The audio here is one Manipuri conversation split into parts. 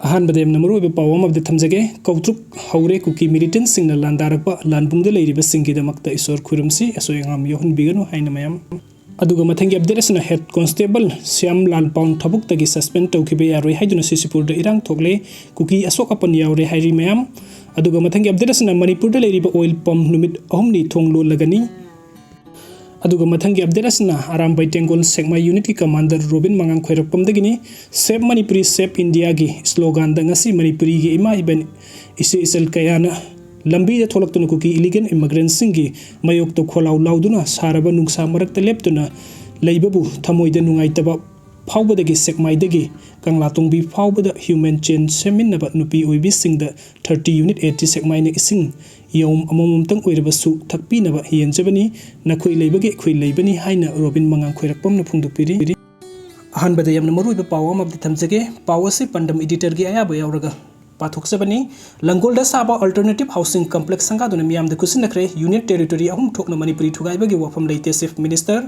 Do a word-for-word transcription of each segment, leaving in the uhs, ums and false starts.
ꯑꯍꯥꯟꯕꯗ ꯌꯥꯝꯅ ꯃꯔꯨꯑꯣꯏꯕ ꯄꯥꯎ ꯑꯃ ꯑꯃꯗꯤ ꯊꯝꯖꯒꯦ꯫ ꯀꯧꯇ꯭ꯔꯨꯛ ꯍꯧꯔꯦ ꯀꯨꯀꯤ militantꯁꯤꯡꯅ ꯂꯥꯟꯗꯥꯔꯛꯄ ꯂꯥꯟꯕꯨꯡꯗ ꯂꯩꯔꯤꯕꯁꯤꯡꯒꯤꯗꯃꯛꯇ ꯏꯁꯣꯔ ꯈꯨꯔꯨꯝꯁꯤ, ꯑꯁꯣꯏ ꯑꯉꯥꯝ ꯌꯥꯎꯍꯟꯕꯤꯒꯅꯨ ꯍꯥꯏꯅ ꯃꯌꯥꯝ꯫ ꯑꯗꯨꯒ ꯃꯊꯪꯒꯤ update ꯑꯁꯤꯅ head constable ꯁ꯭ꯌꯥꯝ ꯂꯥꯜ ꯄꯥꯎꯟ ꯊꯕꯛꯇꯒꯤ suspend ꯇꯧꯈꯤꯕ ꯌꯥꯔꯣꯏ ꯍꯥꯏꯗꯨꯅ ꯁꯤꯁꯤꯄꯨꯔꯗ ꯏꯔꯥꯡ ꯊꯣꯛꯂꯦ, ꯀꯨꯀꯤ ꯑꯁꯣꯛ ꯑꯄꯟ ꯌꯥꯎꯔꯦ ꯍꯥꯏꯔꯤ ꯃꯌꯥꯝ꯫ ꯑꯗꯨꯒ ꯃꯊꯪꯒꯤ update ꯑꯁꯤꯅ ꯃꯅꯤꯄꯨꯔꯗ ꯂꯩꯔꯤꯕ oil pump ꯅꯨꯃꯤꯠ ꯑꯍꯨꯝꯅꯤ ꯊꯣꯡ ꯂꯣꯜꯂꯒꯅꯤ꯫ ꯑꯗꯨꯒ ꯃꯊꯪꯒꯤ update ꯑꯁꯤꯅ ꯑꯔꯥꯝꯕꯥꯏ ꯇꯦꯡꯒꯣꯜ ꯁꯦꯛꯃꯥꯏ unitꯀꯤ commander ꯔꯣꯕꯤꯟ ꯃꯉꯥꯡ ꯈꯣꯏꯔꯛꯄꯝꯗꯒꯤꯅꯤ꯫ Save Manipuri, Save Indiaꯒꯤ sloganꯗ ꯉꯁꯤ ꯃꯅꯤꯄꯨꯔꯤꯒꯤ ꯏꯃꯥ ꯏꯕꯦꯟ ꯏꯆꯦ ꯏꯆꯜ ꯀꯌꯥꯅ ꯂꯝꯕꯤꯗ ꯊꯣꯛꯂꯛꯇꯨꯅ ꯀꯨꯀꯤ illegal immigrantꯁꯤꯡꯒꯤ ꯃꯥꯌꯣꯛꯇ ꯈꯣꯜꯂꯥꯎ ꯂꯥꯎꯗꯨꯅ ꯁꯥꯔꯕ ꯅꯨꯡꯁꯥ ꯃꯔꯛꯇ ꯂꯦꯞꯇꯨꯅ ꯂꯩꯕꯕꯨ ꯊꯃꯣꯏꯗ ꯅꯨꯡꯉꯥꯏꯇꯕ ꯐꯥꯎꯕꯗꯒꯤ ꯁꯦꯛꯃꯥꯏꯗꯒꯤ ꯀꯪꯂꯥꯇꯣꯡꯕꯤ ꯐꯥꯎꯕꯗ human chain ꯁꯦꯝꯃꯤꯟꯅꯕ ꯅꯨꯄꯤ ꯑꯣꯏꯕꯤꯁꯤꯡꯗ thirty unit eighty ꯁꯦꯛꯃꯥꯏꯅ ꯏꯁꯤꯡ ꯌꯥꯎꯝ ꯑꯃꯃꯝꯇꯪ ꯑꯣꯏꯔꯕꯁꯨ ꯊꯛꯄꯤꯅꯕ ꯌꯦꯡꯖꯕꯅꯤ꯫ ꯅꯈꯣꯏ ꯂꯩꯕꯒꯤ ꯑꯩꯈꯣꯏ ꯂꯩꯕꯅꯤ ꯍꯥꯏꯅ ꯔꯣꯕꯤꯟ ꯃꯉꯥꯡ ꯈꯣꯏꯔꯛꯄꯝꯅ ꯐꯣꯡꯗꯣꯛꯄꯤꯔꯤ꯫ ꯑꯍꯥꯟꯕꯗ ꯌꯥꯝꯅ ꯃꯔꯨꯑꯣꯏꯕ ꯄꯥꯎ ꯑꯃꯗꯤ ꯊꯝꯖꯒꯦ꯫ ꯄꯥꯎ ꯑꯁꯤ ꯄꯥꯟꯗꯝ editorꯒꯤ ꯑꯌꯥꯕ ꯌꯥꯎꯔꯒ ꯄꯥꯊꯣꯛꯆꯕꯅꯤ꯫ ꯂꯪꯒꯣꯜꯗ ꯁꯥꯕ alternative housing complex ꯁꯪꯒꯥꯗꯨꯅ ꯃꯤꯌꯥꯝꯗ ꯈꯨꯠꯁꯤꯟꯅꯈ꯭ꯔꯦ꯫ Union territory ꯑꯍꯨꯝ ꯊꯣꯛꯅ ꯃꯅꯤꯄꯨꯔꯤ ꯊꯨꯒꯥꯏꯕꯒꯤ ꯋꯥꯐꯝ ꯂꯩꯇꯦ꯫ Chief Minister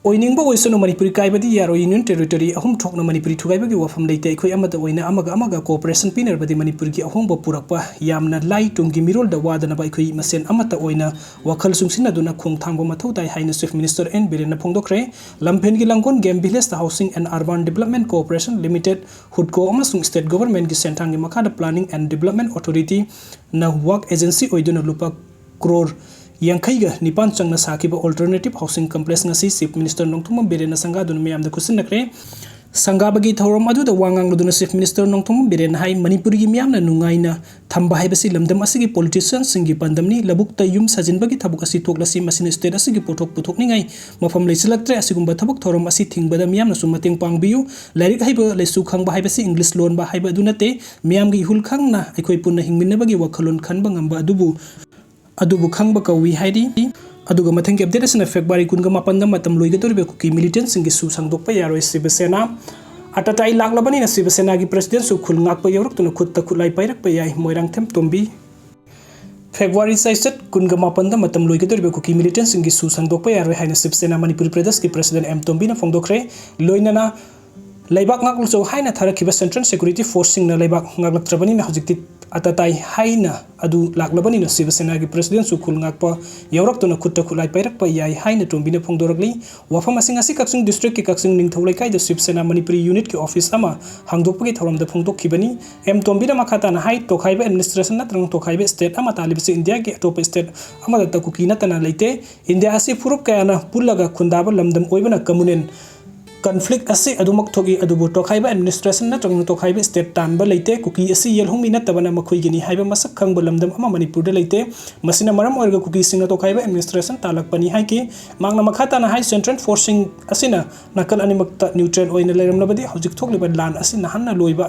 ꯑꯣꯏꯅꯤꯡꯕ ꯑꯣꯏꯁꯅꯨ, ꯃꯅꯤꯄꯨꯔꯤ ꯀꯥꯏꯕꯗꯤ ꯌꯥꯔꯣꯏ꯫ Union territory ꯑꯍꯨꯝ ꯊꯣꯛꯅ ꯃꯅꯤꯄꯨꯔꯤ ꯊꯨꯒꯥꯏꯕꯒꯤ ꯋꯥꯐꯝ ꯂꯩꯇꯦ꯫ ꯑꯩꯈꯣꯏ ꯑꯃꯠꯇ ꯑꯣꯏꯅ ꯑꯃꯒ ꯑꯃꯒ cooperation ꯄꯤꯅꯔꯕꯗꯤ ꯃꯅꯤꯄꯨꯔꯒꯤ ꯑꯍꯣꯡꯕ ꯄꯨꯔꯛꯄ ꯌꯥꯝꯅ ꯂꯥꯏ꯫ ꯇꯨꯡꯒꯤ ꯃꯤꯔꯣꯜꯗ ꯋꯥꯗꯅꯕ ꯑꯩꯈꯣꯏ ꯃꯁꯦꯟ ꯑꯃꯠꯇ ꯑꯣꯏꯅ ꯋꯥꯈꯜ ꯆꯨꯡꯁꯤꯟꯅꯗꯨꯅ ꯈꯣꯡ ꯊꯥꯡꯕ ꯃꯊꯧ ꯇꯥꯏ ꯍꯥꯏꯅ Chief Minister ꯑꯦꯟ ꯕꯤꯔꯦꯟꯅ ꯐꯣꯡꯗꯣꯛꯈ꯭ꯔꯦ꯫ ꯂꯝꯐꯦꯜꯒꯤ ꯂꯥꯡꯒꯣꯜ Game Villageꯇ Housing and Urban Development Corporation Limited, HUDCO, ꯑꯃꯁꯨꯡ state governmentꯀꯤ ꯁꯦꯟꯊꯥꯡꯒꯤ ꯃꯈꯥꯗ Planning and Development Authorityꯅ work agency ꯑꯣꯏꯗꯨꯅ ꯂꯨꯄꯥ ꯀ꯭ꯔꯣꯔ ꯌꯥꯡꯈꯩꯒ ꯅꯤꯄꯥꯟ ꯆꯪꯅ ꯁꯥꯈꯤꯕ alternative housing complex ꯉꯁꯤ Chief Minister ꯅꯣꯡꯊꯣꯝꯕꯝ ꯕꯤꯔꯦꯟꯅ ꯁꯪꯒꯥꯗꯨꯅ ꯃꯤꯌꯥꯝꯗ ꯈꯨꯠꯁꯤꯟꯅꯈ꯭ꯔꯦ꯫ ꯁꯪꯒꯥꯕꯒꯤ ꯊꯧꯔꯝ ꯑꯗꯨꯗ ꯋꯥ ꯉꯥꯡꯂꯗꯨꯅ Chief Minister ꯅꯣꯡꯊꯣꯝꯕꯝ ꯕꯤꯔꯦꯟꯅ ꯍꯥꯏ, ꯃꯅꯤꯄꯨꯔꯒꯤ ꯃꯤꯌꯥꯝꯅ ꯅꯨꯡꯉꯥꯏꯅ ꯊꯝꯕ ꯍꯥꯏꯕꯁꯤ ꯂꯝꯗꯝ ꯑꯁꯤꯒꯤ politicianꯁꯤꯡꯒꯤ ꯄꯥꯟꯗꯝꯅꯤ꯫ ꯂꯧꯕꯨꯛꯇ ꯌꯨꯝ ꯁꯥꯖꯤꯟꯕꯒꯤ ꯊꯕꯛ ꯑꯁꯤ ꯊꯣꯛꯂꯁꯤ, ꯃꯁꯤꯅ state ꯑꯁꯤꯒꯤ ꯄꯣꯠꯊꯣꯛ ꯄꯨꯊꯣꯛꯅꯤꯡꯉꯥꯏ ꯃꯐꯝ ꯂꯩꯁꯤꯜꯂꯛꯇ꯭ꯔꯦ꯫ ꯑꯁꯤꯒꯨꯝꯕ ꯊꯕꯛ ꯊꯧꯔꯝ ꯑꯁꯤ ꯊꯤꯡꯕꯗ ꯃꯤꯌꯥꯝꯅꯁꯨ ꯃꯇꯦꯡ ꯄꯥꯡꯕꯤꯌꯨ꯫ ꯂꯥꯏꯔꯤꯛ ꯍꯩꯕ, ꯂꯥꯏꯁꯨ ꯈꯪꯕ ꯍꯥꯏꯕꯁꯤ English ꯂꯣꯟꯕ ꯍꯥꯏꯕ ꯑꯗꯨ ꯅꯠꯇꯦ꯫ ꯃꯤꯌꯥꯝꯒꯤ ꯏꯍꯨꯜ ꯈꯪꯅ ꯑꯩꯈꯣꯏ ꯄꯨꯟꯅ ꯍꯤꯡꯃꯤꯟꯅꯕꯒꯤ ꯋꯥꯈꯜꯂꯣꯟ ꯈꯟꯕ ꯉꯝꯕ ꯑꯗꯨꯕꯨ ꯑꯗꯨꯕꯨ ꯈꯪꯕ ꯀꯧꯏ ꯍꯥꯏꯔꯤ꯫ ꯑꯗꯨꯒ ꯃꯊꯪꯒꯤ update ꯑꯁꯤꯅ February ꯀꯨꯟꯒ ꯃꯥꯄꯟꯗ ꯃꯇꯝ ꯂꯣꯏꯒꯗꯧꯔꯤꯕ ꯀꯨꯀꯤ militantꯁꯤꯡꯒꯤ ꯁꯨ ꯁꯥꯡꯗꯣꯛꯄ ꯌꯥꯔꯣꯏ꯫ ꯁꯤꯕ ꯁꯦꯅꯥ ꯑꯇꯇꯥꯏ ꯂꯥꯛꯂꯕꯅꯤꯅ ꯁꯤꯕ ꯁꯦꯅꯥꯒꯤ presidentꯁꯨ ꯈꯨꯜ ꯉꯥꯛꯄ ꯌꯥꯎꯔꯛꯇꯨꯅ ꯈꯨꯠꯇ ꯈꯨꯠꯂꯥꯏ ꯄꯥꯏꯔꯛꯄ ꯌꯥꯏ꯫ ꯃꯣꯏꯔꯥꯡꯊꯦꯝ ꯇꯣꯝꯕꯤ꯫ February ꯆꯩꯆꯠ ꯀꯨꯟꯒ ꯃꯥꯄꯟꯗ ꯃꯇꯝ ꯂꯣꯏꯒꯗꯧꯔꯤꯕ ꯀꯨꯀꯤ militantꯁꯤꯡꯒꯤ ꯁꯨ ꯁꯥꯡꯗꯣꯛꯄ ꯌꯥꯔꯣꯏ ꯍꯥꯏꯅ ꯁꯤꯕ ꯁꯦꯅꯥ ꯃꯅꯤꯄꯨꯔꯤ ꯄ꯭ꯔꯗꯦꯁꯀꯤ president ꯑꯦꯝ ꯇꯣꯝꯕꯤꯅ ꯐꯣꯡꯗꯣꯛꯈ꯭ꯔꯦ꯫ ꯂꯣꯏꯅꯅ ꯂꯩꯕꯥꯛ ꯉꯥꯛꯂꯨꯆꯧ ꯍꯥꯏꯅ ꯊꯥꯔꯛꯈꯤꯕ Central Security Forceꯁꯤꯡꯅ ꯂꯩꯕꯥꯛ ꯉꯥꯛꯂꯛꯇ꯭ꯔꯕꯅꯤꯅ ꯍꯧꯖꯤꯛꯇꯤ ꯑꯇꯇꯥꯏ ꯍꯥꯏꯅ ꯑꯗꯨ ꯂꯥꯛꯂꯕꯅꯤꯅ ꯁꯤꯕ ꯁꯦꯅꯥꯒꯤ ꯄ꯭ꯔꯁꯤꯗꯦꯟꯁꯨ ꯈꯨꯜ ꯉꯥꯛꯄ ꯌꯥꯎꯔꯛꯇꯨꯅ ꯈꯨꯠꯇ ꯈꯨꯠꯂꯥꯏ ꯄꯥꯏꯔꯛꯄ ꯌꯥꯏ ꯍꯥꯏꯅ ꯇꯣꯝꯕꯤꯅ ꯐꯣꯡꯗꯣꯔꯛꯂꯤ꯫ ꯋꯥꯐꯝ ꯑꯁꯤ ꯉꯁꯤ ꯀꯛꯆꯤꯡ ꯗꯤꯁꯇ꯭ꯔꯤꯛꯀꯤ ꯀꯛꯆꯤꯡ ꯅꯤꯡꯊꯧ ꯂꯩꯀꯥꯏꯗ ꯁꯤꯕ ꯁꯦꯅꯥ ꯃꯅꯤꯄꯨꯔꯤ ꯌꯨꯅꯤꯠꯀꯤ ꯑꯣꯐꯤꯁ ꯑꯃ ꯍꯥꯡꯗꯣꯛꯄꯒꯤ ꯊꯧꯔꯝꯗ ꯐꯣꯡꯗꯣꯛꯈꯤꯕꯅꯤ꯫ ꯑꯦꯝ ꯇꯣꯝꯕꯤꯅ ꯃꯈꯥ ꯇꯥꯅ ꯍꯥꯏ, ꯇꯣꯈꯥꯏꯕ ꯑꯦꯗꯃꯤꯅꯤꯁꯇ꯭ꯔꯦꯁꯟ ꯅꯠꯇ꯭ꯔꯒ ꯇꯣꯈꯥꯏꯕ ꯁ꯭ꯇꯦꯠ ꯑꯃ ꯇꯥꯜꯂꯤꯕꯁꯤ ꯏꯟꯗꯤꯌꯥꯒꯤ ꯑꯇꯣꯞꯄ ꯁ꯭ꯇꯦꯠ ꯑꯃꯗꯇ ꯀꯨꯀꯤ ꯅꯠꯇꯅ ꯂꯩꯇꯦ꯫ ꯏꯟꯗꯤꯌꯥ ꯑꯁꯤ ꯐꯨꯔꯨꯞ ꯀꯌꯥꯅ ꯄꯨꯜꯂꯒ ꯈꯨꯟꯗꯥꯕ ꯂꯝꯗꯝ ꯑꯣꯏꯕꯅ ꯀꯝꯃꯨꯅꯦꯜ ꯀꯟꯐ꯭ꯂꯤꯛ ꯑꯁꯤ ꯑꯗꯨꯃꯛ ꯊꯣꯛꯏ, ꯑꯗꯨꯕꯨ ꯇꯣꯈꯥꯏꯕ ꯑꯦꯗꯃꯤꯅꯤꯁꯇ꯭ꯔꯦꯁꯟ ꯅꯠꯇ꯭ꯔꯒ ꯇꯣꯈꯥꯏꯕ ꯁ꯭ꯇꯦꯠ ꯇꯥꯟꯕ ꯂꯩꯇꯦ꯫ ꯀꯨꯀꯤ ꯑꯁꯤ ꯌꯦꯜꯍꯧꯃꯤ ꯅꯠꯇꯕꯅ ꯃꯈꯣꯏꯒꯤꯅꯤ ꯍꯥꯏꯕ ꯃꯁꯛ ꯈꯪꯕ ꯂꯝꯗꯝ ꯑꯃ ꯃꯅꯤꯄꯨꯔꯗ ꯂꯩꯇꯦ꯫ ꯃꯁꯤꯅ ꯃꯔꯝ ꯑꯣꯏꯔꯒ ꯀꯨꯀꯤꯁꯤꯡꯅ ꯇꯣꯈꯥꯏꯕ ꯑꯦꯗꯃꯤꯅꯤꯁꯇ꯭ꯔꯦꯁꯟ ꯇꯥꯜꯂꯛꯄꯅꯤ ꯍꯥꯏꯈꯤ꯫ ꯃꯍꯥꯛꯅ ꯃꯈꯥ ꯇꯥꯅ ꯍꯥꯏ, ꯁꯦꯟꯇ꯭ꯔꯦꯜ ꯐꯣꯔꯁꯁꯤꯡ ꯑꯁꯤꯅ ꯅꯥꯀꯜ ꯑꯅꯤꯃꯛꯇ ꯅ꯭ꯌꯨꯇ꯭ꯔꯦꯜ ꯑꯣꯏꯅ ꯂꯩꯔꯝꯂꯕꯗꯤ ꯍꯧꯖꯤꯛ ꯊꯣꯛꯂꯤꯕ ꯂꯥꯟ ꯑꯁꯤ ꯅꯍꯥꯟꯅ ꯂꯣꯏꯕ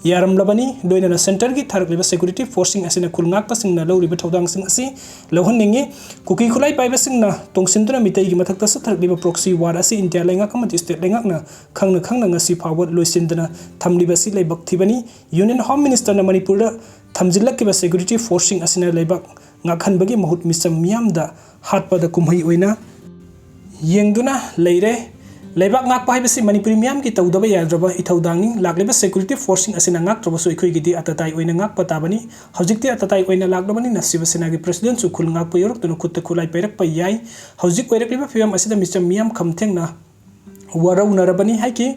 ꯌꯥꯔꯝꯂꯕꯅꯤ꯫ ꯂꯣꯏꯅꯅ ꯁꯦꯟꯇꯔꯒꯤ ꯊꯥꯔꯛꯂꯤꯕ ꯁꯦꯀ꯭ꯌꯨꯔꯤꯇꯤ ꯐꯣꯔꯁꯁꯤꯡ ꯑꯁꯤꯅ ꯈꯨꯜ ꯉꯥꯛꯄꯁꯤꯡꯅ ꯂꯧꯔꯤꯕ ꯊꯧꯗꯥꯡꯁꯤꯡ ꯑꯁꯤ ꯂꯧꯍꯟꯅꯤꯡꯏ꯫ ꯀꯨꯀꯤ ꯈꯨꯠꯂꯥꯏ ꯄꯥꯏꯕꯁꯤꯡꯅ ꯇꯣꯡꯁꯤꯟꯗꯨꯅ ꯃꯤꯇꯩꯒꯤ ꯃꯊꯛꯇ ꯆꯠꯊꯔꯛꯂꯤꯕ ꯄ꯭ꯔꯣꯛꯁꯤ ꯋꯥꯔ ꯑꯁꯤ ꯏꯟꯗꯤꯌꯥ ꯂꯩꯉꯥꯛ ꯑꯃꯗꯤ ꯁ꯭ꯇꯦꯠ ꯂꯩꯉꯥꯛꯅ ꯈꯪꯅ ꯈꯪꯅ ꯉꯁꯤ ꯐꯥꯎꯕ ꯂꯣꯏꯁꯤꯟꯗꯅ ꯊꯝꯂꯤꯕ ꯑꯁꯤ ꯂꯥꯏꯕꯛ ꯊꯤꯕꯅꯤ꯫ ꯌꯨꯅꯤꯌꯟ ꯍꯣꯝ ꯃꯤꯅꯤꯁꯇꯔꯅ ꯃꯅꯤꯄꯨꯔꯗ ꯊꯝꯖꯤꯜꯂꯛꯈꯤꯕ ꯁꯦꯀ꯭ꯌꯨꯔꯤꯇꯤ ꯐꯣꯔꯁꯁꯤꯡ ꯑꯁꯤꯅ ꯂꯩꯕꯥꯛ ꯉꯥꯛꯍꯟꯕꯒꯤ ꯃꯍꯨꯠ ꯃꯤꯆꯝ ꯃꯤꯌꯥꯝꯗ ꯍꯥꯠꯄꯗ ꯀꯨꯝꯍꯩ ꯑꯣꯏꯅ ꯌꯦꯡꯗꯨꯅ ꯂꯩꯔꯦ꯫ ꯂꯩꯕꯥꯛ ꯉꯥꯛꯄ ꯍꯥꯏꯕꯁꯤ ꯃꯅꯤꯄꯨꯔꯤ ꯃꯤꯌꯥꯝꯒꯤ ꯇꯧꯗꯕ ꯌꯥꯗ꯭ꯔꯕ ꯏꯊꯧꯗꯥꯡꯅꯤ꯫ ꯂꯥꯛꯂꯤꯕ ꯁꯦꯀ꯭ꯌꯨꯔꯤꯇꯤ ꯐꯣꯔꯁꯁꯤꯡ ꯑꯁꯤꯅ ꯉꯥꯛꯇ꯭ꯔꯕꯁꯨ ꯑꯩꯈꯣꯏꯒꯤꯗꯤ ꯑꯇꯇꯥꯏ ꯑꯣꯏꯅ ꯉꯥꯛꯄ ꯇꯥꯕꯅꯤ꯫ ꯍꯧꯖꯤꯛꯇꯤ ꯑꯇꯇꯥꯏ ꯑꯣꯏꯅ ꯂꯥꯛꯂꯕꯅꯤꯅ ꯁꯤꯕ ꯁꯦꯅꯥꯒꯤ ꯄ꯭ꯔꯁꯤꯗꯦꯟꯁꯨ ꯈꯨꯜ ꯉꯥꯛꯄ ꯌꯧꯔꯛꯇꯨꯅ ꯈꯨꯠꯇ ꯈꯨꯠꯂꯥꯏ ꯄꯥꯏꯔꯛꯄ ꯌꯥꯏ꯫ ꯍꯧꯖꯤꯛ ꯑꯣꯏꯔꯛꯂꯤꯕ ꯐꯤꯕꯝ ꯑꯁꯤꯗ ꯃꯤꯆꯝ ꯃꯤꯌꯥꯝ ꯈꯝꯊꯦꯡꯅ ꯋꯥꯔꯧꯅꯔꯕꯅꯤ ꯍꯥꯏꯈꯤ꯫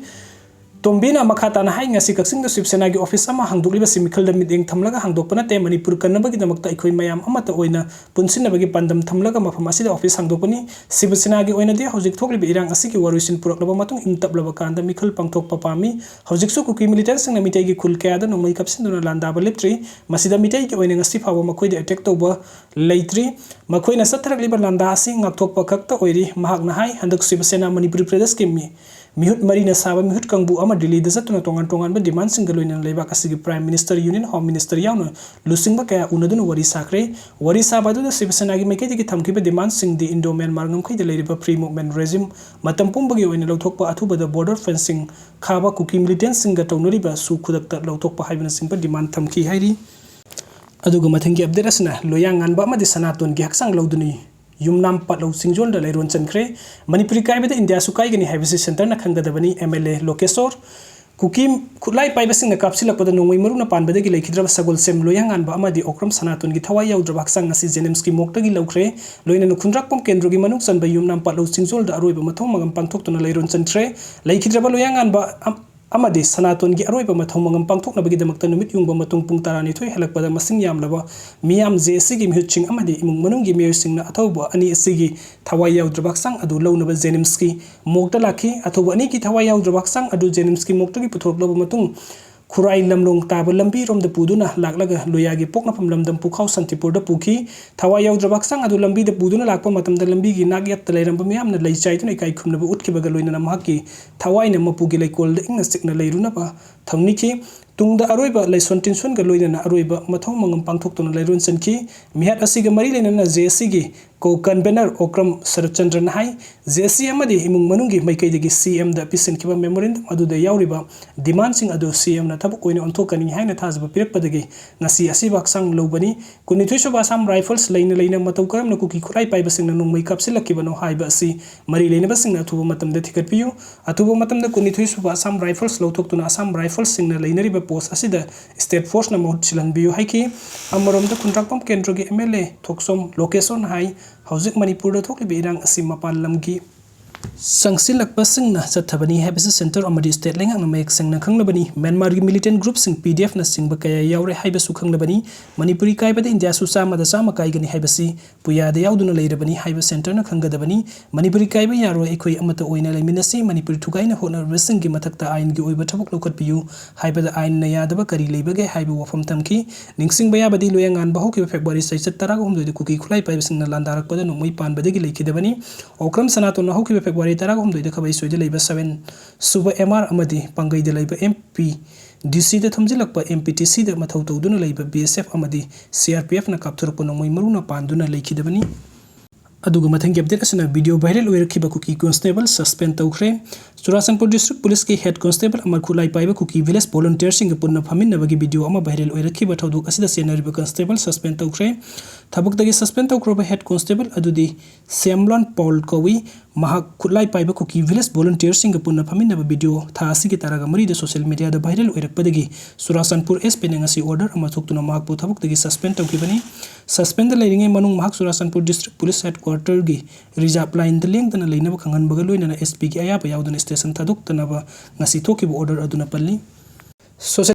ꯇꯣꯝꯕꯤꯅ ꯃꯈꯥ ꯇꯥꯅ ꯍꯥꯏ, ꯉꯁꯤ ꯀꯛꯆꯤꯡꯗ ꯁꯤꯕ ꯁꯦꯅꯥꯒꯤ ꯑꯣꯐꯤꯁ ꯑꯃ ꯍꯥꯡꯗꯣꯛꯂꯤꯕꯁꯤ ꯃꯤꯈꯜꯗ ꯃꯤꯠꯌꯦꯡ ꯊꯝꯂꯒ ꯍꯥꯡꯗꯣꯛꯄ ꯅꯠꯇꯦ꯫ ꯃꯅꯤꯄꯨꯔ ꯀꯟꯅꯕꯒꯤꯗꯃꯛꯇ ꯑꯩꯈꯣꯏ ꯃꯌꯥꯝ ꯑꯃꯠꯇ ꯑꯣꯏꯅ ꯄꯨꯟꯁꯤꯟꯅꯕꯒꯤ ꯄꯥꯟꯗꯝ ꯊꯝꯂꯒ ꯃꯐꯝ ꯑꯁꯤꯗ ꯑꯣꯐꯤꯁ ꯍꯥꯡꯗꯣꯛꯄꯅꯤ꯫ ꯁꯤꯕ ꯁꯦꯅꯥꯒꯤ ꯑꯣꯏꯅꯗꯤ ꯍꯧꯖꯤꯛ ꯊꯣꯛꯂꯤꯕ ꯏꯔꯥꯡ ꯑꯁꯤꯒꯤ ꯋꯥꯔꯣꯏꯁꯤꯟ ꯄꯨꯔꯛꯂꯕ ꯃꯇꯨꯡ ꯏꯪ ꯇꯞꯂꯕ ꯀꯥꯟꯗ ꯃꯤꯈꯜ ꯄꯥꯡꯊꯣꯛꯄ ꯄꯥꯝꯃꯤ꯫ ꯍꯧꯖꯤꯛꯁꯨ ꯀꯨꯀꯤ ꯃꯤꯂꯤꯇꯦꯟꯠꯁꯤꯡꯅ ꯃꯤꯇꯩꯒꯤ ꯈꯨꯜ ꯀꯌꯥꯗ ꯅꯣꯡꯃꯩ ꯀꯥꯞꯁꯤꯟꯗꯨꯅ ꯂꯥꯟꯗꯥꯕ ꯂꯦꯞꯇ꯭ꯔꯤ꯫ ꯃꯁꯤꯗ ꯃꯤꯇꯩꯒꯤ ꯑꯣꯏꯅ ꯉꯁꯤ ꯐꯥꯎꯕ ꯃꯈꯣꯏꯗ ꯑꯦꯇꯦꯛ ꯇꯧꯕ ꯂꯩꯇ꯭ꯔꯤ꯫ ꯃꯈꯣꯏꯅ ꯆꯠꯊꯔꯛꯂꯤꯕ ꯂꯥꯟꯗꯥ ꯑꯁꯤ ꯉꯥꯛꯊꯣꯛꯄ ꯈꯛꯇ ꯑꯣꯏꯔꯤ꯫ ꯃꯍꯥꯛꯅ ꯍꯥꯏ, ꯍꯟꯗꯛ ꯁꯤꯕ ꯁꯦꯅꯥ ꯃꯅꯤꯄꯨꯔꯤ ꯄ꯭ꯔꯗꯦꯁꯀꯤ ꯃꯤ ꯃꯤꯍꯨꯠ ꯃꯔꯤꯅ ꯁꯥꯕ ꯃꯤꯍꯨꯠ ꯀꯥꯡꯕꯨ ꯑꯃ ꯗꯤꯜꯂꯤꯗ ꯆꯠꯇꯨꯅ ꯇꯣꯉꯥꯟ ꯇꯣꯉꯥꯟꯕ ꯗꯤꯃꯥꯟꯁꯤꯡꯒ ꯂꯣꯏꯅꯅ ꯂꯩꯕꯥꯛ ꯑꯁꯤꯒꯤ prime minister, union home minister ꯌꯥꯎꯅ ꯂꯨꯆꯤꯡꯕ ꯀꯌꯥ ꯎꯅꯗꯨꯅ ꯋꯥꯔꯤ ꯁꯥꯈ꯭ꯔꯦ꯫ ꯋꯥꯔꯤ ꯁꯥꯕ ꯑꯗꯨꯗ ꯁꯤꯕ ꯁꯦꯅꯥꯒꯤ ꯃꯥꯏꯀꯩꯗꯒꯤ ꯊꯝꯈꯤꯕ ꯗꯤꯃꯥꯟꯁꯤꯡꯗꯤ ꯏꯟꯗꯣ ꯃ꯭ꯌꯥꯟꯃꯥꯔ ꯉꯝꯈꯩꯗ ꯂꯩꯔꯤꯕ ꯐ꯭ꯔꯤ ꯃꯨꯚꯃꯦꯟꯠ ꯔꯦꯖꯤꯝ ꯃꯇꯝ ꯄꯨꯝꯕꯒꯤ ꯑꯣꯏꯅ ꯂꯧꯊꯣꯛꯄ, ꯑꯊꯨꯕꯗ ꯕꯣꯔꯗꯔ ꯐꯦꯟꯁꯤꯡ ꯈꯥꯕ, ꯀꯨꯀꯤ ꯃꯤꯂꯤꯇꯦꯟꯠꯁꯤꯡꯒ ꯇꯧꯅꯔꯤꯕ ꯁꯨ ꯈꯨꯗꯛꯇ ꯂꯧꯊꯣꯛꯄ ꯍꯥꯏꯕꯅꯆꯤꯡꯕ ꯗꯤꯃꯥꯟ ꯊꯝꯈꯤ ꯍꯥꯏꯔꯤ꯫ ꯑꯗꯨꯒ ꯃꯊꯪꯒꯤ ꯑꯞꯗꯦꯠ ꯑꯁꯤꯅ ꯂꯣꯌꯥ ꯉꯥꯟꯕ ꯑꯃꯗꯤ ꯁꯅꯥꯇꯣꯟꯒꯤ ꯍꯛꯆꯥꯡ ꯂꯧꯗꯨꯅꯤ꯫ ꯌꯨꯝꯅꯥꯝ ꯄꯥꯠꯂꯧ ꯆꯤꯡꯖꯣꯜꯗ ꯂꯩꯔꯣꯟ ꯆꯟꯈ꯭ꯔꯦ꯫ ꯃꯅꯤꯄꯨꯔꯤ ꯀꯥꯏꯕꯗ ꯏꯟꯗꯤꯌꯥꯁꯨ ꯀꯥꯏꯒꯅꯤ ꯍꯥꯏꯕꯁꯤ ꯁꯦꯟꯇꯔꯅ ꯈꯪꯒꯗꯕꯅꯤ꯫ M L A ꯂꯣꯀꯦꯁꯣꯔ꯫ ꯀꯨꯀꯤ ꯈꯨꯠꯂꯥꯏ ꯄꯥꯏꯕꯁꯤꯡꯅ ꯀꯥꯞꯁꯤꯜꯂꯛꯄꯗ ꯅꯣꯡꯃꯩ ꯃꯔꯨꯅ ꯄꯥꯟꯕꯗꯒꯤ ꯂꯩꯈꯤꯗ꯭ꯔꯕ ꯁꯒꯣꯜꯁꯦꯝ ꯂꯣꯌꯥꯉꯥꯟꯕ ꯑꯃꯗꯤ ꯑꯣꯀ꯭ꯔꯝ ꯁꯅꯥꯇꯣꯟꯒꯤ ꯊꯋꯥꯏ ꯌꯥꯎꯗ꯭ꯔꯕ ꯍꯛꯆꯥꯡ ꯑꯁꯤ ꯖꯦꯅꯤꯝꯁꯀꯤ ꯃꯣꯔꯒꯇꯒꯤ ꯂꯧꯈ꯭ꯔꯦ꯫ ꯂꯣꯏꯅꯅ ꯈꯨꯟꯗ꯭ꯔꯥꯛꯄꯝ ꯀꯦꯟꯗ꯭ꯔꯒꯤ ꯃꯅꯨꯡ ꯆꯟꯕ ꯌꯨꯝꯅꯥꯝ ꯄꯥꯠꯂꯧ ꯆꯤꯡꯖꯣꯜꯗ ꯑꯔꯣꯏꯕ ꯃꯊꯧ ꯃꯉꯝ ꯄꯥꯡꯊꯣꯛꯇꯨꯅ ꯂꯩꯔꯣꯟ ꯆꯟꯈ꯭ꯔꯦ꯫ ꯂꯩꯈꯤꯗ꯭ꯔꯕ ꯂꯣꯌꯥꯉꯥꯟꯕ ꯑꯝ-, ꯑꯃꯗꯤ ꯁꯅꯥꯇꯣꯟꯒꯤ ꯑꯔꯣꯏꯕ ꯃꯊꯧ ꯃꯉꯝ ꯄꯥꯡꯊꯣꯛꯅꯕꯒꯤꯗꯃꯛꯇ ꯅꯨꯃꯤꯠ ꯌꯨꯡꯕ ꯃꯇꯨꯡ ꯄꯨꯡ ꯇꯔꯥꯅꯤꯊꯣꯏ ꯍꯦꯜꯂꯛꯄꯗ ꯃꯁꯤꯡ ꯌꯥꯝꯂꯕ ꯃꯤꯌꯥꯝ ꯖꯦ ꯑꯦꯁ ꯁꯤꯒꯤ ꯃꯤꯍꯨꯠꯁꯤꯡ ꯑꯃꯗꯤ ꯏꯃꯨꯡ ꯃꯅꯨꯡꯒꯤ ꯃꯤꯑꯣꯏꯁꯤꯡꯅ ꯑꯊꯧꯕ ꯑꯅꯤ ꯑꯁꯤꯒꯤ ꯊꯋꯥꯏ ꯌꯥꯎꯗ꯭ꯔꯕ ꯍꯛꯆꯥꯡ ꯑꯗꯨ ꯂꯧꯅꯕ ꯖꯦꯅꯤꯝꯁꯀꯤ ꯃꯣꯔꯒꯇ ꯂꯥꯛꯈꯤ꯫ ꯑꯊꯧꯕ ꯑꯅꯤꯒꯤ ꯊꯋꯥꯏ ꯌꯥꯎꯗ꯭ꯔꯕ ꯍꯛꯆꯥꯡ ꯑꯗꯨ ꯖꯦꯅꯤꯝꯁꯀꯤ ꯃꯣꯔꯒꯇꯒꯤ ꯄꯨꯊꯣꯔꯛꯂꯕ ꯃꯇꯨꯡ ꯈꯨꯔꯥꯏ ꯂꯝꯂꯣꯡ ꯇꯥꯕ ꯂꯝꯕꯤꯔꯣꯝꯗ ꯄꯨꯗꯨꯅ ꯂꯥꯛꯂꯒ ꯂꯣꯌꯥꯒꯤ ꯄꯣꯛꯅꯐꯝ ꯂꯝꯗꯝ ꯄꯨꯈꯥꯎ ꯁꯥꯟꯇꯤꯄꯨꯔꯗ ꯄꯨꯈꯤ꯫ ꯊꯋꯥꯏ ꯌꯥꯎꯗ꯭ꯔꯕ ꯍꯛꯆꯥꯡ ꯑꯗꯨ ꯂꯝꯕꯤꯗ ꯄꯨꯗꯨꯅ ꯂꯥꯛꯄ ꯃꯇꯝꯗ ꯂꯝꯕꯤꯒꯤ ꯅꯥꯛ ꯌꯦꯠꯇ ꯂꯩꯔꯝꯕ ꯃꯤꯌꯥꯝꯅ ꯂꯩ ꯆꯥꯏꯗꯨꯅ ꯏꯀꯥꯏ ꯈꯨꯝꯅꯕ ꯎꯠꯈꯤꯕꯒ ꯂꯣꯏꯅꯅ ꯃꯍꯥꯛꯀꯤ ꯊꯋꯥꯏꯅ ꯃꯄꯨꯒꯤ ꯂꯩꯀꯣꯜꯗ ꯏꯪꯅ ꯆꯤꯛꯅ ꯂꯩꯔꯨꯅꯕ ꯊꯧꯅꯤꯈꯤ꯫ ꯇꯨꯡꯗ ꯑꯔꯣꯏꯕ ꯂꯩꯁꯣꯟ ꯇꯤꯟꯁꯣꯟꯒ ꯂꯣꯏꯅꯅ ꯑꯔꯣꯏꯕ ꯃꯊꯧ ꯃꯉꯝ ꯄꯥꯡꯊꯣꯛꯇꯨꯅ ꯂꯩꯔꯣꯟ ꯆꯟꯈꯤ꯫ ꯃꯤꯍꯥꯠ ꯑꯁꯤꯒ ꯃꯔꯤ ꯂꯩꯅꯅ ꯖꯦ ꯑꯦꯁ ꯁꯤꯒꯤ ꯀꯣ ꯀꯟꯚꯦꯅꯔ ꯑꯣꯀ꯭ꯔꯝ ꯁꯔꯠꯆꯟꯗ꯭ꯔꯅ ꯍꯥꯏ, ꯖꯦ ꯑꯦꯁ ꯁꯤ ꯑꯃꯗꯤ ꯏꯃꯨꯡ ꯃꯅꯨꯡꯒꯤ ꯃꯥꯏꯀꯩꯗꯒꯤ ꯁꯤ ꯑꯦꯝꯗ ꯄꯤꯁꯤꯟꯈꯤꯕ ꯃꯦꯃꯣꯔꯦꯟꯗꯝ ꯑꯗꯨꯗ ꯌꯥꯎꯔꯤꯕ ꯗꯤꯃꯥꯟꯁꯤꯡ ꯑꯗꯨ ꯁꯤ ꯑꯦꯝꯅ ꯊꯕꯛ ꯑꯣꯏꯅ ꯑꯣꯟꯊꯣꯛꯀꯅꯤ ꯍꯥꯏꯅ ꯊꯥꯖꯕ ꯄꯤꯔꯛꯄꯗꯒꯤ ꯉꯁꯤ ꯑꯁꯤꯕ ꯍꯛꯆꯥꯡ ꯂꯧꯕꯅꯤ꯫ ꯀꯨꯟꯅꯤꯊꯣꯏ ꯁꯨꯕ ꯑꯁꯥꯝ ꯔꯥꯏꯐꯜꯁ ꯂꯩꯅ ꯂꯩꯅ ꯃꯇꯧ ꯀꯔꯝꯅ ꯀꯨꯀꯤ ꯈꯨꯠꯂꯥꯏ ꯄꯥꯏꯕꯁꯤꯡꯅ ꯅꯣꯡꯃꯩ ꯀꯥꯞꯁꯤꯜꯂꯛꯈꯤꯕꯅꯣ ꯍꯥꯏꯕ ꯑꯁꯤ ꯃꯔꯤ ꯂꯩꯅꯕꯁꯤꯡꯅ ꯑꯊꯨꯕ ꯃꯇꯝꯗ ꯊꯤꯒꯠꯄꯤꯌꯨ꯫ ꯑꯊꯨꯕ ꯃꯇꯝꯗ ꯀꯨꯟꯅꯤꯊꯣꯏ ꯁꯨꯕ ꯑꯁꯥꯝ ꯔꯥꯏꯐꯜꯁ ꯂꯧꯊꯣꯛꯇꯨꯅ ꯑꯁꯥꯝ ꯔꯥꯏꯐꯜꯁꯤꯡꯅ ꯂꯩꯅꯔꯤꯕ ꯄꯣꯁ ꯑꯁꯤꯗ ꯁ꯭ꯇꯦꯠ ꯐꯣꯔꯁꯅ ꯃꯍꯨꯠ ꯁꯤꯜꯍꯟꯕꯤꯌꯨ ꯍꯥꯏꯈꯤ꯫ ꯑꯃꯔꯣꯝꯗ ꯈꯨꯟꯗ꯭ꯔꯥꯛꯄꯝ ꯀꯦꯟꯗ꯭ꯔꯒꯤ ꯑꯦꯝ ꯑꯦꯜ ꯑꯦ ꯊꯣꯛꯆꯣꯝ ꯂꯣꯀꯦꯁꯣꯔꯅ ꯍꯥꯏ, ꯍꯧꯖꯤꯛ ꯃꯅꯤꯄꯨꯔꯗ ꯊꯣꯛꯂꯤꯕ ꯏꯔꯥꯡ ꯑꯁꯤ ꯃꯄꯥꯟ ꯂꯝꯒꯤ ꯆꯪꯁꯤꯜꯂꯛꯄꯁꯤꯡꯅ ꯆꯠꯊꯕꯅꯤ ꯍꯥꯏꯕꯁꯤ ꯁꯦꯟꯇꯔ ꯑꯃꯗꯤ ꯁ꯭ꯇꯦꯠ ꯂꯩꯉꯥꯛꯅ ꯃꯌꯦꯛ ꯁꯦꯡꯅ ꯈꯪꯂꯕꯅꯤ꯫ ꯃ꯭ꯌꯥꯟꯃꯥꯔꯒꯤ ꯃꯤꯂꯤꯇꯦꯟ ꯒ꯭ꯔꯨꯞꯁꯤꯡ, ꯄꯤ ꯗꯤ ꯑꯦꯐꯅꯆꯤꯡꯕ ꯀꯌꯥ ꯌꯥꯎꯔꯦ ꯍꯥꯏꯕꯁꯨ ꯈꯪꯂꯕꯅꯤ꯫ ꯃꯅꯤꯄꯨꯔꯤ ꯀꯥꯏꯕꯗ ꯏꯟꯗꯤꯌꯥꯁꯨ ꯆꯥꯝꯃꯗ ꯆꯥꯝꯃ ꯀꯥꯏꯒꯅꯤ ꯍꯥꯏꯕꯁꯤ ꯄꯨꯌꯥꯗ ꯌꯥꯎꯗꯨꯅ ꯂꯩꯔꯕꯅꯤ ꯍꯥꯏꯕ ꯁꯦꯟꯇꯔꯅ ꯈꯪꯒꯗꯕꯅꯤ꯫ ꯃꯅꯤꯄꯨꯔꯤ ꯀꯥꯏꯕ ꯌꯥꯔꯣꯏ, ꯑꯩꯈꯣꯏ ꯑꯃꯠꯇ ꯑꯣꯏꯅ ꯂꯩꯃꯤꯟꯅꯁꯤ, ꯃꯅꯤꯄꯨꯔꯤ ꯊꯨꯒꯥꯏꯅ ꯍꯣꯠꯅꯔꯤꯕꯁꯤꯡꯒꯤ ꯃꯊꯛꯇ ꯑꯥꯏꯟꯒꯤ ꯑꯣꯏꯕ ꯊꯕꯛ ꯂꯧꯈꯠꯄꯤꯌꯨ ꯍꯥꯏꯕꯗ ꯑꯥꯏꯟꯅ ꯌꯥꯗꯕ ꯀꯔꯤ ꯂꯩꯕꯒꯦ ꯍꯥꯏꯕ ꯋꯥꯐꯝ ꯊꯝꯈꯤ꯫ ꯅꯤꯡꯁꯤꯡꯕ ꯌꯥꯕꯗꯤ, ꯂꯣꯌꯥꯉꯥꯟꯕ ꯍꯧꯈꯤꯕ ꯐꯦꯕ꯭ꯔꯨꯋꯥꯔꯤ ꯆꯩꯆꯠ ꯇꯔꯥꯒ ꯍꯨꯝꯗꯣꯏꯗ ꯀꯨꯀꯤ ꯈꯨꯠꯂꯥꯏ ꯄꯥꯏꯕꯁꯤꯡꯅ ꯂꯥꯟꯗꯥꯔꯛꯄꯗ ꯅꯣꯡꯃꯩ ꯄꯥꯟꯕꯗꯒꯤ ꯂꯩꯈꯤꯗꯕꯅꯤ꯫ ꯑꯣꯀ꯭ꯔꯝ ꯁꯅꯥꯇꯣꯟꯅ ꯍꯧꯈꯤꯕ ꯐꯦꯕ꯭ꯔꯨꯋꯥꯔꯤ ꯇꯔꯥꯒ ꯍꯨꯝꯗꯣꯏꯗ ꯈꯕꯩꯁꯣꯏꯗ ꯂꯩꯕ ꯁꯚꯦꯟ ꯁꯨꯕ ꯑꯦꯝ ꯑꯥꯔ ꯑꯃꯗꯤ ꯄꯥꯡꯒꯩꯗ ꯂꯩꯕ ꯑꯦꯝ ꯄꯤ ꯗꯤ ꯁꯤꯗ ꯊꯣꯝꯖꯤꯜꯂꯛꯄ ꯑꯦꯝ ꯄꯤ ꯇꯤ ꯁꯤꯗ ꯃꯊꯧ ꯇꯧꯗꯨꯅ ꯂꯩꯕ ꯕꯤ ꯑꯦꯁ ꯑꯦꯐ ꯑꯃꯗꯤ ꯁꯤ ꯑꯥꯔ ꯄꯤ ꯑꯦꯐꯅ ꯀꯥꯞꯊꯣꯔꯛꯄ ꯅꯣꯡꯃꯩ ꯃꯔꯨꯅ ꯄꯥꯟꯗꯨꯅ ꯂꯩꯈꯤꯗꯕꯅꯤ꯫ ꯑꯗꯨꯒ ꯃꯊꯪꯒꯤ ꯑꯞꯗꯦꯠ ꯑꯁꯤꯅ ꯚꯤꯗꯤꯑꯣ ꯚꯥꯏꯔꯦꯜ ꯑꯣꯏꯔꯛꯈꯤꯕ ꯀꯨꯀꯤ ꯀꯣꯟꯁꯇꯦꯕꯜ ꯁꯁꯄꯦꯟ ꯇꯧꯈ꯭ꯔꯦ꯫ ꯆꯨꯔꯥꯆꯥꯟꯄꯨꯔ District Policeꯀꯤ Head Constable ꯑꯃ ꯈꯨꯠꯂꯥꯏ ꯄꯥꯏꯕ ꯀꯨꯀꯤ village volunteerꯁꯤꯡꯒ ꯄꯨꯟꯅ ꯐꯝꯃꯤꯟꯅꯕꯒꯤ video ꯑꯃ viral ꯑꯣꯏꯔꯛꯈꯤꯕ ꯊꯧꯗꯣꯛ ꯑꯁꯤꯗ ꯆꯦꯟꯅꯔꯤꯕ constable suspend ꯇꯧꯈ꯭ꯔꯦ꯫ ꯊꯕꯛꯇꯒꯤ suspend ꯇꯧꯈ꯭ꯔꯕ Head Constable ꯑꯗꯨꯗꯤ ꯁꯦꯝꯂꯣꯟ ꯄꯥꯎꯜ ꯀꯧꯏ꯫ ꯃꯍꯥꯛ ꯈꯨꯠꯂꯥꯏ ꯄꯥꯏꯕ ꯀꯨꯀꯤ village volunteerꯁꯤꯡꯒ ꯄꯨꯟꯅ ꯐꯝꯃꯤꯟꯅꯕ video ꯊꯥ ꯑꯁꯤꯒꯤ ꯇꯔꯥꯒ ꯃꯔꯤꯗ social mediaꯗ viral ꯑꯣꯏꯔꯛꯄꯗꯒꯤ ꯆꯨꯔꯥꯆꯥꯟꯄꯨꯔ S Pꯅ ꯉꯁꯤ order ꯑꯃ ꯊꯣꯛꯇꯨꯅ ꯃꯍꯥꯛꯄꯨ ꯊꯕꯛꯇꯒꯤ suspend ꯇꯧꯈꯤꯕꯅꯤ꯫ Suspendꯗ ꯂꯩꯔꯤꯉꯩ ꯃꯅꯨꯡ ꯃꯍꯥꯛ ꯆꯨꯔꯥꯆꯥꯟꯄꯨꯔ District Police Headquarterꯒꯤ reserve lineꯗ ꯂꯦꯡꯗꯅ ꯂꯩꯅꯕ ꯈꯪꯍꯟꯕꯒ ꯂꯣꯏꯅꯅ S Pꯒꯤ ꯑꯌꯥꯕ ꯌꯥꯎꯗꯅ station ꯊꯥꯗꯣꯛꯇꯅꯕ ꯉꯁꯤ ꯊꯣꯛꯈꯤꯕ order ꯑꯗꯨꯅ ꯄꯜꯂꯤ꯫ Social